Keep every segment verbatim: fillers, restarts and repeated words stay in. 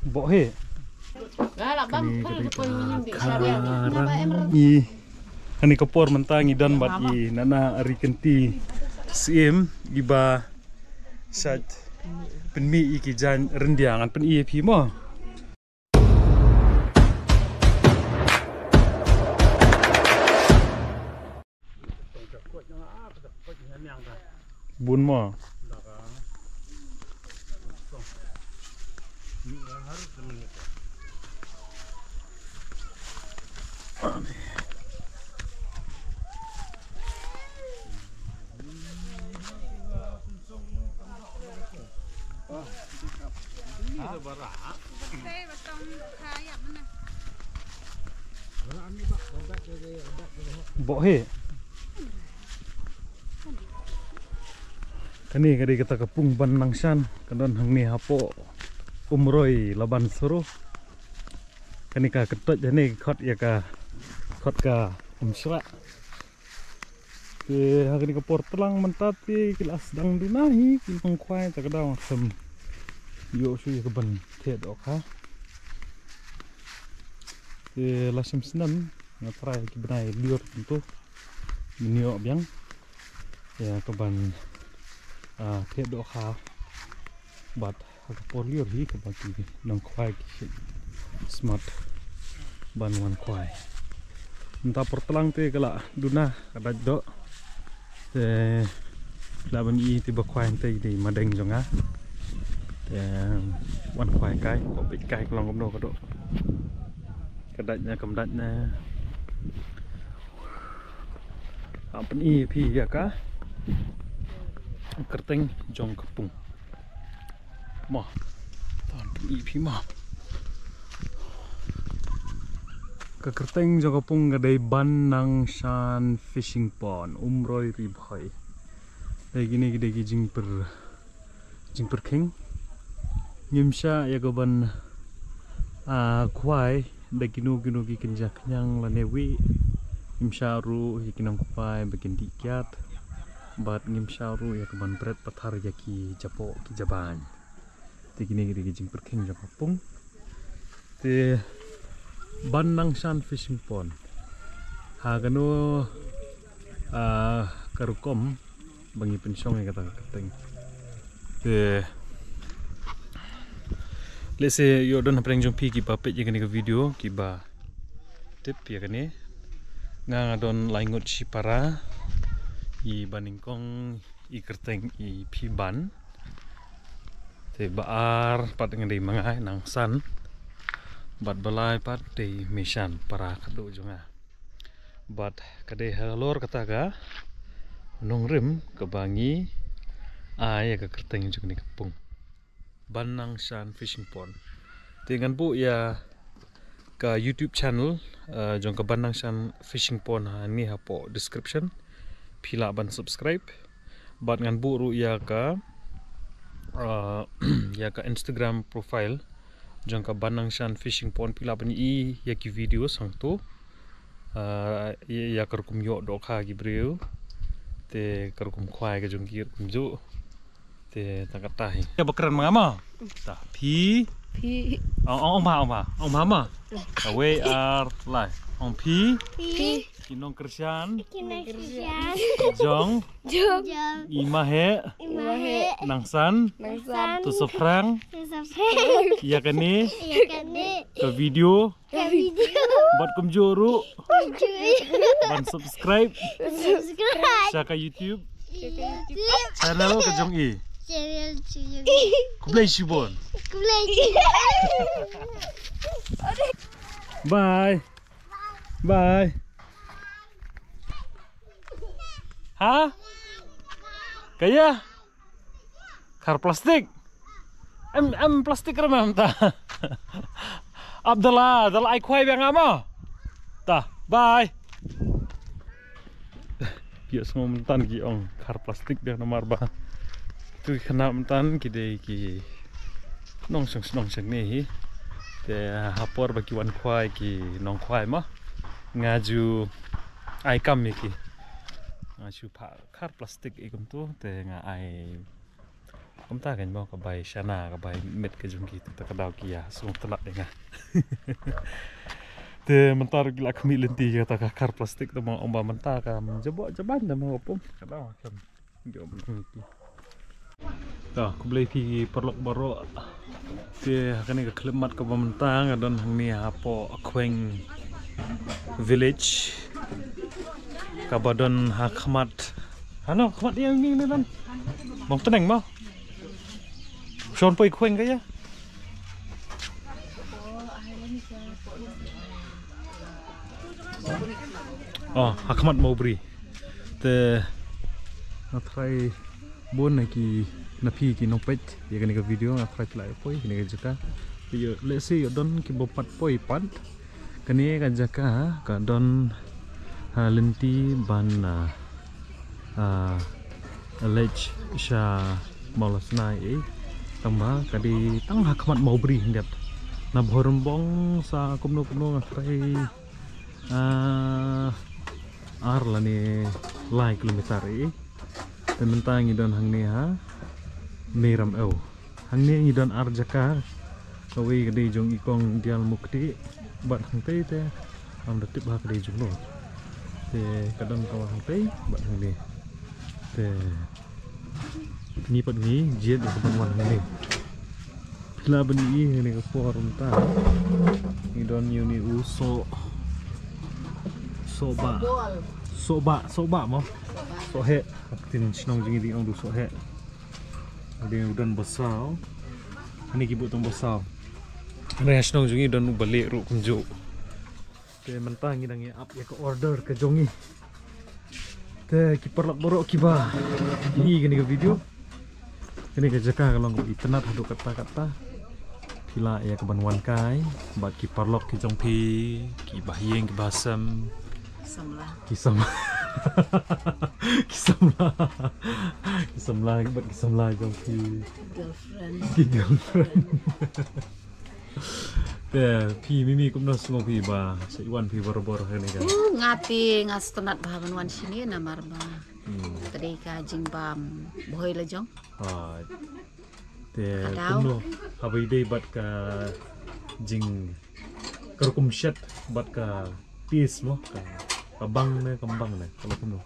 Boh hi. Kani ka dei ka rang i. Kani ka por mynta ngi don bad i Nana Ari Kynti Syiem iba sait pynmih i ki jaiñ ryndia, ngan pyn-i ïa phi mo. Bun mo. Boh hi. Kane ka dei kata ka pung Ban Nangshan, ka don hangne hapoh Umroi Laban Soro. Kane ka kyntoit hangne ka khot ïa ka, khot ka Umshrah. Te ha kane ka por tlang mynta te ki la sdang duna hi ki nongkhwai, ta ka daw ngam ïoh shuh ïa ka ban theh dohkha. Te la shim snem nga trai ki bnai lyiur kumto. Ngin ïoh biang ïa ka ban, ah, theh dohkha bad ha ka por lyiur hi kaba ki nongkhwai ki smat ban wan khwai. Mynta por tlang te ka la duna ka dait doh. Te la ban i te ba khwai te dei madeng jong nga. Te wan khwai kai, ko peit kai ka long kumno ka doh. Ka dait na kam dait na. Am pyn-i phi ïa ka kyrteng jong ka pung. Mo. Ton pyn-i phi mo. Ka kyrteng jong ka pung ka dei Ban Nangshan Fishing Pond, Umroi Ri Bhoi. Dei kine ki dei ki jingpyr, jingpyrkhing. Ngim shah ïa ka ban, ah, khwai da kino kino ki kynja khñiang lane wieh. Ngim shah ruh ïa ki nongkhwai ba kin dih kiad. Bad ngim shah ruh ïa ka ban bret pathar ïa ki japoh ki jabain. Te kine ki dei ki jingpyrkhing jong ka pung. Te Ban Nangshan Fishing Pond. Ha kano, ah, ka rukom ba ngi pynshong ïa kata ka kyrteng. Te lehse ïoh don hapdeng jong phi kiba peit ïa kane ka video kiba tip ïa kane. Nga nga don lai ngut shipara iba nyngkong i kyrteng i Phiban. Te ba ar pat nga dei ma nga i Nangsan. Bad ba lai pat dei Mishan, para khadduh jong nga. Bad ka dei halor kata ka nongrim kaba ngi ai ïa ka kyrteng jong kane ka pung. Ban Nangshan Fishing Pond. Te ngan buh ïa ka YouTube channel, eh, jong ka Ban Nangshan Fishing Pond hangne hapoh description. Phi lah ban subscribe. Bad ngan buh ruh ïa ka, eh, ïa ka Instagram profile jong ka Ban Nangshan Fishing Pond, phi lah ban i ïa ki video sangtu. Eh, ïa, ïa ka rukom ïoh dohkha ki briew. Te ka rukom khwai ka jong ki rukom juh. Te tang kata hi. Ïa ba kren ma nga mo. Ta phi. Phi. Ong, ong, ong ba, ong ba. Ong ba mo. Kawei ar lai. Ong phi. Phi. Ki nongkyrshan. Ki nongkyrshan. Jong. Jong. I Maheh. I Maheh. Nangsan. Nangsan. To sa phrang. To sa phrang. Ïa kane. Ïa kane. Ka video. Ka video. Bad kumjuh ruh. Kumjuh. Ban subscribe. Subscribe. Sha ka YouTube. YouTube. Channel ka jong i. Channel ka jong i. Khublei shibun. Khublei shibun. Bye. Bye. Ha? Kaya? Khar plastik. Em, em plastik rem em ta. Abdallah, Abdallah ai khwai biang ama. Ta, bye. Pia semua mentan ki ong khar plastik biang namar ba. Tu ki khynnah mentan ki dei ki nongshong shnong shong ne hi. Te ha por ba ki wan khwai ki nongkhwai ma. Nga ju ai kam ïa ki. Nga shu phah khar plastik i kumtu te nga ai kumta kan mo ka bai shana ka bai mit ka jong ki te ka dau ki ïa sung tlat ïa nga. Te mynta ruh ki la khmih lynti kata ka khar plastik te mo ong ba mynta ka jabok jaban te mo pum ka dau kan. Ta khublei phi paralok baroh. Te ha kane ka khyllipmat kaba mynta nga don hangne hapoh Khweng Village kaba don ha khmat. Hano khmat ïa ngi ne don. Bang teneng mo. Shon poi Khweng ka ïa. Oh, ha khmat Mawbri. Te nga tharai bun na ki na phi ki nongpeit ïa kane ka video nga tharai phi la ïoh poi kane ka jaka. Ïoh lehse ïoh don kiba pat poi pat. Kane ka jaka ka don ha lynti ban ah, ah, leit sha Mawlasnai eh. Tangba ka dei tang ha khmat Mawbri hyndiat. Na Bhoirymbong sa kumno kumno nga tharai ah, ar lane lai kilometer eh. Te mynta ngi don hangne ha Meiram Ew. Hangne ngi don ar jaka. Kawei ka dei jong i kong Dial Mukti bad hangtei te ngam da tip ha ka dei jong no. Te ka don kawei hangtei bad hangne. Te ngi pat ngi jied ïa ka ban wan hangne. Phi lah ban ïohi hangne ka por mynta. Ngi don ïa une u soh. Sohba. Sohba, sohba mo. Sohheh. Ka ktien shnong jong ngi dei ong du sohheh. Dei u don ba saw. Hangne ki buh tang ba saw. Hangne ha shnong jong ngi don u ba lieh ruh kumjuh. Te mynta ngi dang ïa ap ïa ka order ka jong ngi. Te ki paralok baroh kiba ïohi kane ka video. Kane ka jaka ka long kaba itynnad haduh katta katta. Phi lah ïa ka ban wan kai bad ki paralok ki jong phi, ki bahaïing ki bahasem. Samla. Ki samla. Ki samla. Ki samla bad ki samla jong phi. Girlfriend. Ki girlfriend. Te phi Mimi kumno sngew phi ba sa i wan phi barabor ha kane ka. Uh, nga te nga sngewtynnat bha ban wan shane namar ba Hmm. ka dei ka jingbam Bhoi la jong. Ah. Te Ka daw. kumno haba i dei bad ka jing ka rukom shet bad ka taste mo ka, ka bang ne kam bang ne ka lo kumno.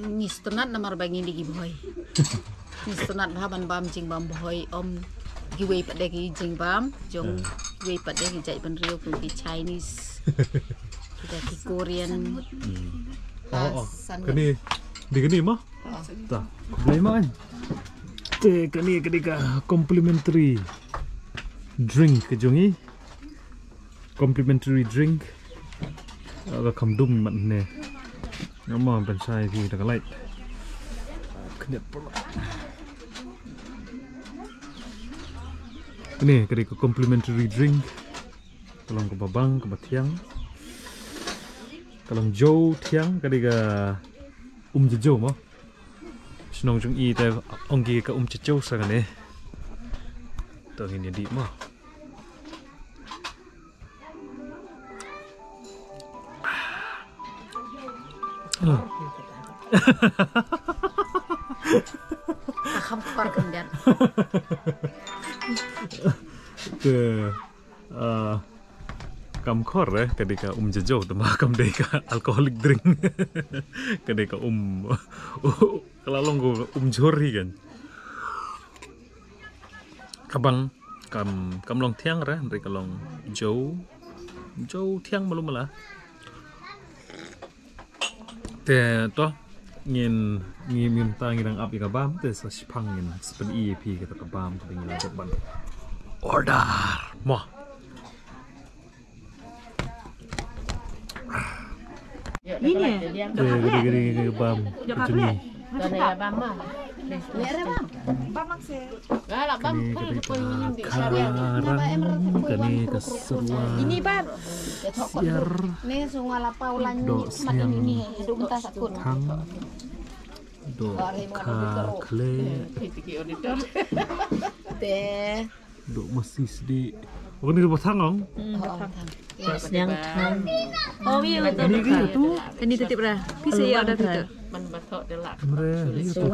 Ngi sngewtynnat namar ba ngi dei ki Bhoi. Ngi sngewtynnat bha ban bam jingbam Bhoi, ym kiwei pat de ki jingbam jong Hmm. kiwei pat de ki jaitbynriew kum ki Chinese, kita ki Korean. Hmm. Ka Oh, oh. San Kane dei kane mo? Oh. Ta. Khublei mo. Te kane ka dei ka complimentary drink ka jong ngi. Complimentary drink. Ah, ka kham dum mat ne. Ngam mo ban shai phi da ka light. Kane pula. Kane ka dei ka complimentary drink. Ka long kaba bang kaba thiang. Ka long jow thiang ka dei ka um jajow mo. Shnong jong i te ong ki ka um jajow sa kane. To ngin ïa dih mo. Hmm. Ka kham khor khyndiat. Te, ah, kam khor eh, ka dei ka um jajow, te ma kam dei ka alcoholic drink. Ka dei ka um, ka la long ka um jhur hi kan. Ka bang, kam, kam long thiang re, hynrei ka long jow, jow thiang malu mala. Te to, ngin, ngin mynta ngi dang ap ïa ka bam, te sa shipang ngin sa pyni ïa phi kata ka bam, kata ngi la dep ban order. Mo. Ini. Gede, gede, gede, bam. Kejuni. Kane ka bam. Kane ka bam. Kane ka serwa. Ini bam. Siar. Ni sunga lapau lan. Dok sniang. Thang. Dok ka kle. Te. Dok masi sdi. Uni ri ba thang ong. Sniang thang. Oh, wi, wi, tu. Ini ri tu. Ini tetep dah. Pisa ya dah tu. Mre, ini tu.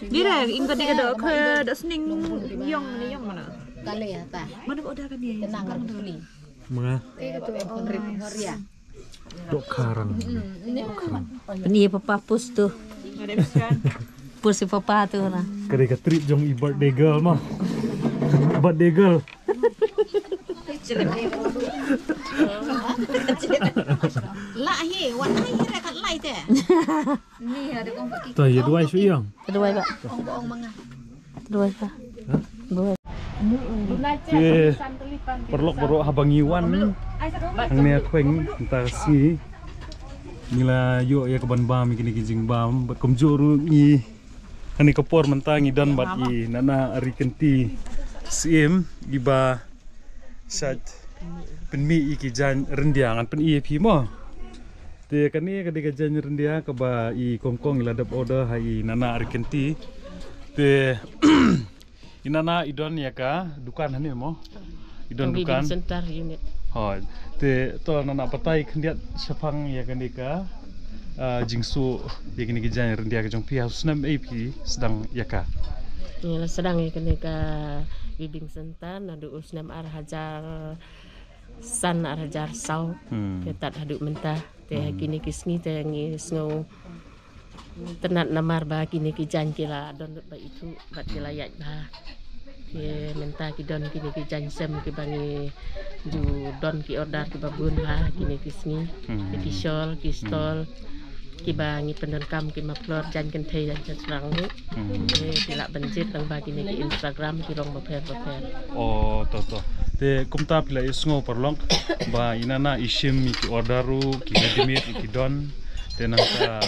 Dia dah, ingka dia dah ke dah sning yong ni yong mana? Kali ya ta. Mana ba order kan dia? Tenang, kali. Menga. Kayak gitu. Horia. Dok karang. Ini papa pus tu. Pus si papa tu lah. Kari ka trip jong i birthday girl mah. Birthday girl. Lah hi, wan hai hi rekat lai te. Ni ada kong. Tuh, ya dua isu yang. Kedua, Pak. Kong boong manga. Dua, Pak. Hah? Dua. Te paralok baroh, haba ngi wan hangne ha Khweng mynta ka sngi, ngi la ïoh ïa ka ban bam ïa kine ki jingbam bad kumjuh ruh ngi, ha kane ka por mynta ngi don bad i Nana Rikynti Syiem iba shait pynmih ïa ki jaiñ ryndia, ngan pyni ïa phi mo. Te kane ka dei ka jaiñ ryndia kaba i Kongkong i la dep order ha i Nana Rikynti. Te i Nana i don ïa ka dukan hangne mo. I don dukan. Wedding Center unit. Hooid. Te to Nana, batai khyndiat shaphang ïa kane ka, ah, jingsuk ïa kane ka jaiñ ryndia ka jong phi, ha u snem ei phi sdang ïa ka? Ngi la sdang ïa kane ka Wedding Center naduh u snem ar hajar san, ar hajar saw. Hmm. Te tad haduh mynta. Te ha kine ki sngi te ngi sngew tynnad namar ba kine ki jaiñ ki la don lut ba ithuh bad ki la ïaid bha. Te mynta ki don kine ki jaiñ sem kiba ngi ju don ki order kiba bun bha kine ki sngi. Hmm. Ki shawl, ki stall, kiba ngi pyndonkam ki muffler, jaiñ kynthei, jaiñ shynrang ruh. Hmm. Te ki lah ban jied tang ba kine ki Instagram, ki rong bapher bapher. Oh, to to. Te kumta phi la ïohsngew paralok ba i Nana i shim ïa ki order ruh, ki readymade ïa ki don. Te nangta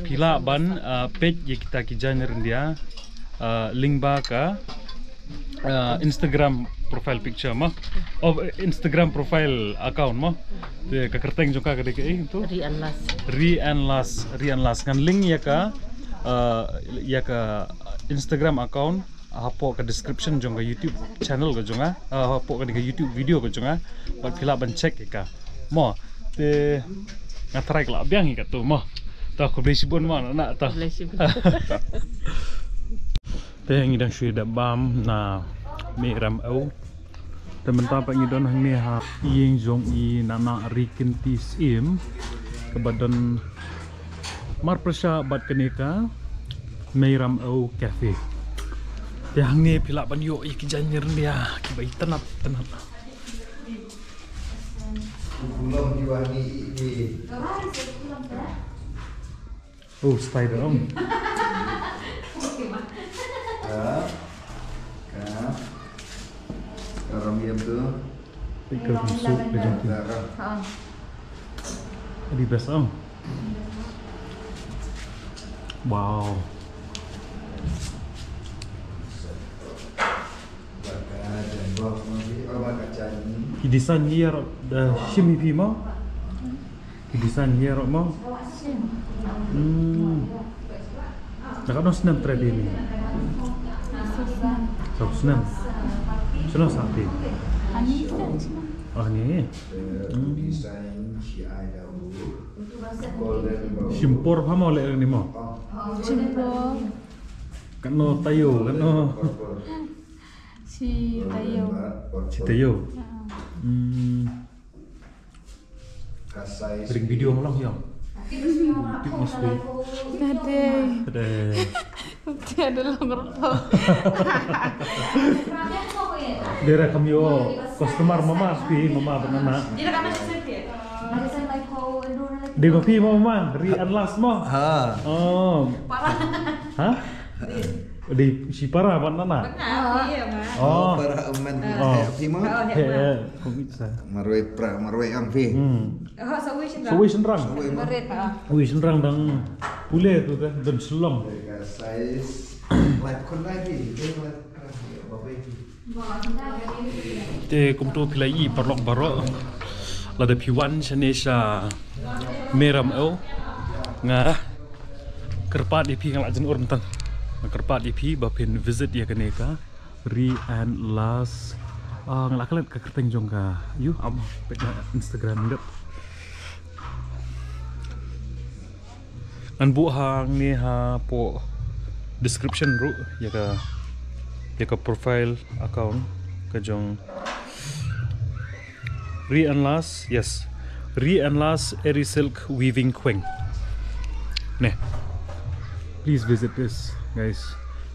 phi lah ban, ah, peit ïa kita ki jaiñ ryndia, ah, lyngba ka, ah, Instagram profile picture mo. Oh, Instagram profile account mo. Te ka kyrteng jong ka ka dei kaei tu? Ri and Las. Ri and Las, Ri and Las. Ngan link ïa ka, ah, ïa ka Instagram account hapoh ka description jong ka YouTube channel ka jong nga, ah, hapoh ka, ka YouTube video ka jong nga, bad phi lah ban check ïa ka. Mo, te nga tharai ka la biang ïa ka tu mo. To, khublei shibun mo, Nana, to. Khublei shibun. Te ngi dang shu ïa dep bam na Mei Ram Ew. Te mynta pat ngi don hangne ha ïing jong i Nana Rikynti Syiem kaba don marpyrshah bad kane ka Mei Ram Ew Cafe. Te hangne phi lah ban ïoh ïa ki jaiñ ryndia kiba itynnad tynnad. Oh, style dong. Ka, ka, ka ram yam tu. Ikaw kung su ka jong ki. Ka ram. Ha. Di best ang. Wow. Ki design hi ïaroh da shim hi phi mo? Ki design hi ïaroh mo? Hmm. Da katno snem trei phi ni? Saw snem. Shano sah phi? Ani. Oh, ani. Hmm. Shim por pha mo leh ni mo? Shim por. Katno taïew, katno? Shi taïew. Shi taïew. Hmm. Ring video mo lang ïa. Tip mo spi. Tade. Tade. Tade long roto. Dera kam ïoh customer mama spi, mama bad Nana. Dei ma phi mo mama, Ri and Las mo. Ha. Oh. Ha? Dei shi para bad Nana. Oh. Para man. Oh. He, he, kong itsa. Marwei pra, marwei ang phi. Hmm. Sawei shynrang. Sawei shynrang. Sawei shynrang dang pule tu kan, don Shillong. Te kumto phi la ïohi paralok baroh. Lada phi wan shane sha Mei Ram Ew, nga kyrpad ïa phi, nga la jan ur mynta. Nga kyrpad ïa phi ba phin visit ïa kane ka Ri and Las Ah, nga la klet ka kyrteng jong ka. Ïoh, am, peit na Instagram dep. Ngan buh hangne hapoh description ruh ïa ka, ïa ka profile account ka jong Ri and Las, yes. Ri and Las Eri Silk Weaving Khweng. Ne. Please visit this, guys.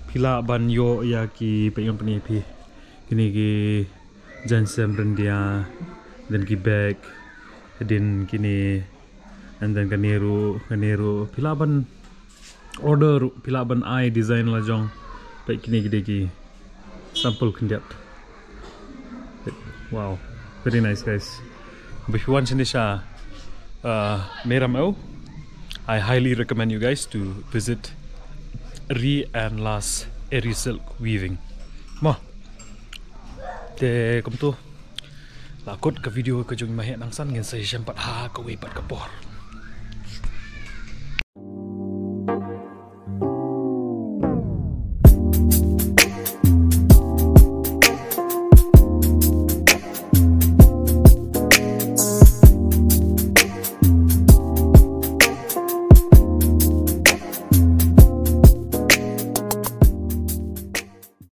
Phi lah ban ïoh ïa ki, peit ngan pyni ïa phi. Kine ki jaiñsem ryndia, then ki bag, then kine, and then kane ruh, kane ruh. Phi lah ban order ruh, phi lah ban ai design la jong. Peit kine ki dei ki sample khyndiat. Wow, very nice, guys. If you want shane sha, uh, Meram Ew, I highly recommend you guys to visit Ri and Las Eri Silk Weaving. Mo. Te kumto la kut ka video ka jong i Maheh Nangsan, ngin sa ïashem pat ha kawei pat ka por.